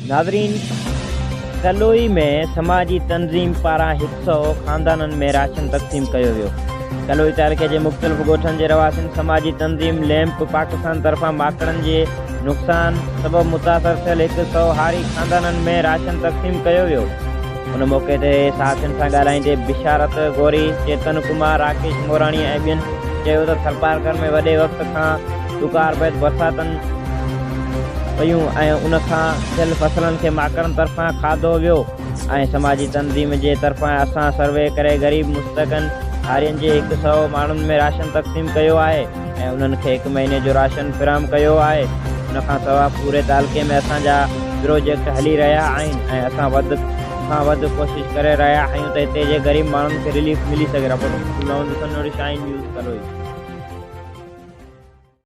ناظرين ڪلوئي ۾ سماجي تنظيم پاران هڪ سئو خاندانن ۾ راشن تقسيم ڪيو ويو. ڪلوئي تعلقي جي مختلف ڳوٺن جي رهواسين سماجي تنظيم ليمپ پاڪستان طرفان ماڪڙن جي نقصان سبب متاثر ٿيل هڪ سئو هاري خاندانن ۾ راشن تقسيم ڪيو ويو. ان موقعي تي صحافين سان ڳالهائيندي بشارت غوري، چيتن ڪمار، راڪيش موراڻي ۽ ٻين چيو ته ٿرپارڪر ۾ وڏي وقت کان ڏڪار بعد برساتن پيون ۽ ان کان ٿيل فصلن کي ماڪڙن طرفان کاڌو ويو ۽ سماجي تنظيم جي طرفان اسان سروي ڪري غريب مستحقن هارين جي هڪ سئو ماڻهن ۾ راشن تقسيم ڪيو آهي ۽ انهن کي هڪ مهيني جو راشن فراهم ڪيو آهي ان کان سواء پوري تعلقي ۾ اسان جا پروجيڪٽ هلي رهيا آهن ۽ اسان وڌ کان وڌ ڪوشش ڪري رهيا آهيون ته هتي جي غريب ماڻهن کي رليف ملي سگهي رپورٽ محمد سنوڙي شاهين نيوز ڪلوئي.